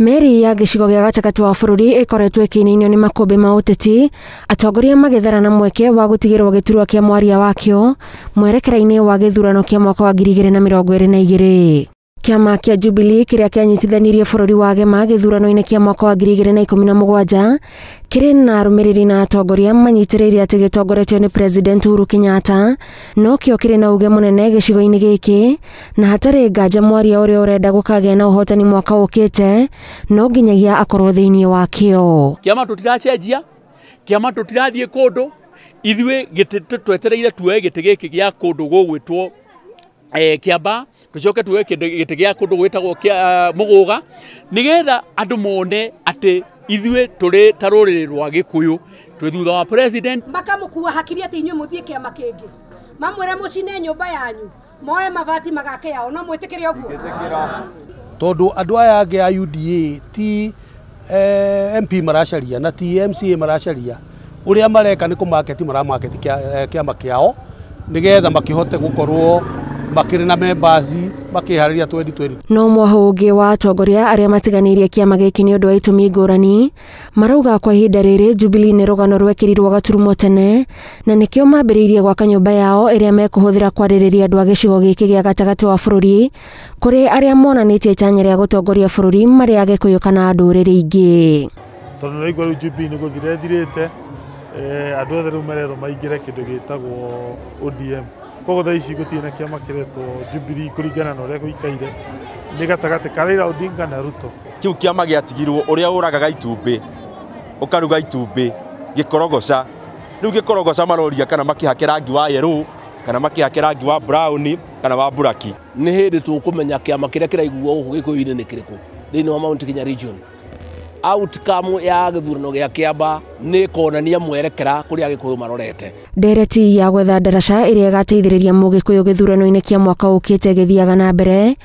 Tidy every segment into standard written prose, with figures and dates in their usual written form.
Meri ya gĩcigo gĩa gatagatĩ wa bũrũri ĩkoretwo ĩkĩinainio nĩ makũmbĩ ma ũteti, atongoria magĩethana na mweke wa gũtigĩrwo gĩturwa kĩa mwaria wakĩo mwerekera-inĩ wa gĩthurano kĩa mwaka wa 2022. Kĩama kĩa Jubilee kĩrĩa kĩanyitithanirie bũrũri wa Gema gĩthurano-inĩ kĩa mwaka wa 2017 kĩrĩ na arũmĩrĩri na atongoria manyitĩrĩire atĩ gĩtongoretio nĩ President Uhuru Kenyatta, no kĩo kĩrĩ na uge mũnene gĩcigo-inĩ gĩkĩ, na hatarĩ nganja mwaria ũrĩa ũrenda gũkagĩa na ũhotani mwaka ũkĩte no nginyagia akorwo thĩinĩ wakĩo. Kĩama tũtiracenjia, kĩama tũtirathiĩ kũndũ, ithuĩ gĩtĩ twetereire tuoe gĩtĩ gĩkĩ gĩa kũndũ gũgwĩtwo Kĩamba, tucoke tuoe gĩtĩ gĩa kũndũ gwĩtagwo Mũgũga, nĩgetha andũ mone atĩ ithuĩ tũrĩ ta rũrĩrĩ rwa Gĩkũyũ twĩ thutha wa president. Makamũkua hakiri atĩ inyuĩ mũthiĩ kĩama kĩngĩ, mamwĩre mũcine nyũmba yanyu, moe mabati magake yao, no mwĩtĩkĩre ũguo? Tondũ andũ aya angĩ a UDA ti MP maracaria na ti MCA maracaria, ũrĩa mareka nĩ kũmaketi maramaketi kĩama kĩao nĩgetha makĩhote gũkorwo makĩrĩ na members makĩharĩria 2020. No mwaho ũngĩ wa atongoria arĩa matiganĩirie kĩama gĩkĩ nĩ ũndũ wa itũmi ngũrani marauga kwa ihinda rĩrĩ Jubilee nĩ rũgano rwekĩrirwo gaturumo tene, na nĩkĩo mambĩrĩirie gwaka nyũmba yao ĩrĩa mekũhũthĩra kwarĩrĩria andũ a gĩcigo gĩkĩ gĩa gatagatĩ wa bũrũri kũrĩ arĩa monanĩtie itanya rĩa gũtongoria bũrũri marĩ a Gĩkũyũ kana ndũrĩrĩ ingĩ. Tondũ nĩraigua rĩu Jubilee nĩ gũthira ĩthirĩte, andũ othe rĩu marerwo maingĩre kĩndũ gĩtagwo ODM. Koguo thaa ici gũtirĩ na kĩama kĩretwo Jubilee kũringana na ũrĩa gũikaire, nĩ gatagatĩ ka Raila Odinga na Ruto. Kĩu kĩama gĩatigirwo ũrĩa ũragaga itumbĩ, ũkaruga itumbĩ gĩkorogoca. Rĩu gĩkorogoca maroria kana makĩhake rangi wa yellow kana makĩhake rangi wa brown kana wa buraki. Nĩ hĩndĩ tũkũmenya kĩama kĩrĩa kĩraiguo gũkũ Gĩkũyũ-inĩ nĩ kĩrĩkũ thĩinĩ wa Mount Kenya region. Outcome ya gĩthurano gĩa Kĩamba nĩ kuonania mwerekera kũrĩa Gĩkũyũ marorete. Ndereti ya gwetha ndaraca ĩrĩa ĩgateithĩrĩria Mũgĩkũyũ gĩthurano-inĩ kĩa mwaka ũkĩte gĩthiaga na mbere.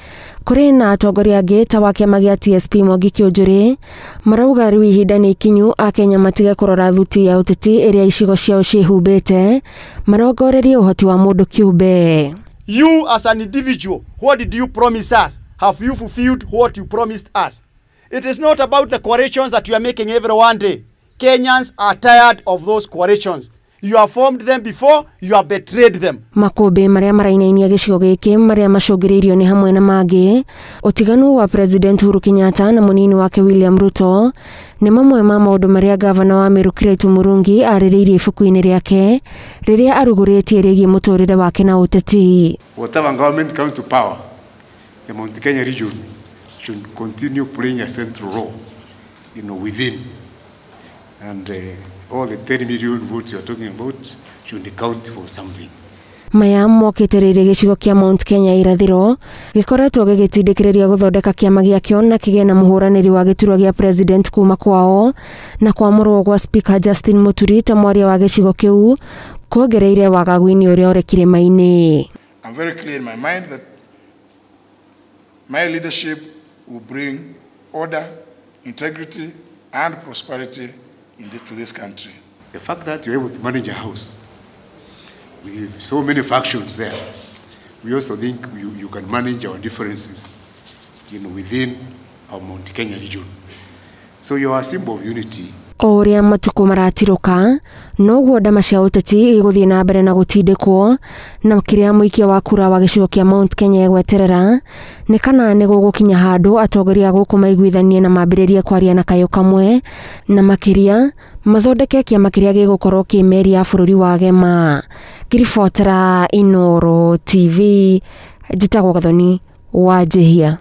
Kũrĩ na atongoria angĩ ta wa kĩama gĩa TSP Mwangi Kĩũnjũrĩ marauga rĩu ihinda nĩ ikinyu Akenya matige kũrora thuti ya ũteti ĩrĩa icigo ciao ciĩhumbĩte, marongorerie ũhoti wa mũndũ kĩũmbe. You as an individual, what did you promise us? Have you fulfilled what you promised us? It is not about the coalitions that you are making every one day. Kenyans are tired of those coalitions. You have formed them before, you have betrayed them. Makũmbĩ marĩa marainainia gĩcigo gĩkĩ marĩa macũngĩrĩirio nĩ hamwe na mangĩ, ũtiganu wa President Uhuru Kenyatta na mũnini wake William Ruto nĩ mamwe ma maũndũ marĩa gavana wa Meru Kiraitu Murungi arĩrĩirie ibuku-inĩ rĩake rĩrĩa arugũrĩtie rĩgiĩ mũtũrĩre wake na ũteti. Whatever government comes to power, the Mount Kenya region should continue playing a central role, within. And all the 10 million votes you are talking about should account for something. Maya mokĩte rĩrĩ gĩcigo kĩa Mount Kenya irathĩro gĩkoretwo gĩgĩtindĩkĩrĩria gũthondeka kĩama gĩakĩo na kĩgĩe na mũhũranĩri wa gĩturwa gĩa president kuma kwao na kwamũrwo gwa Speaker Justin Muturi ta mwaria wa gĩcigo kĩu kuongereire wagagu-inĩ ũrĩa ũrĩ kĩrĩma-inĩ. I'm very clear in my mind that my leadership will bring order, integrity, and prosperity to this country. The fact that you're able to manage a house with so many factions there, we also think you can manage our differences within our Mount Kenya region. So you are a symbol of unity. O ũrĩa matukũ maratirũka noguo ndama cia ũteti igũthiĩ na mbere na gũtindĩkwo, na kĩrĩa mũikia wa kura wa gĩcigo kĩa Mount Kenya egweterera nĩ kana nĩ gũgũkinya handũ atongoria gũkũ maiguithanie na mambĩrĩrie kwaria na kayũ kamwe, na makĩria mathondeke kĩama kĩrĩa gĩgũkorwo kĩ meri ya bũrũri wa Gema. Ngĩribotera Inooro TV, njĩtagwo Gathoni wa Njihia.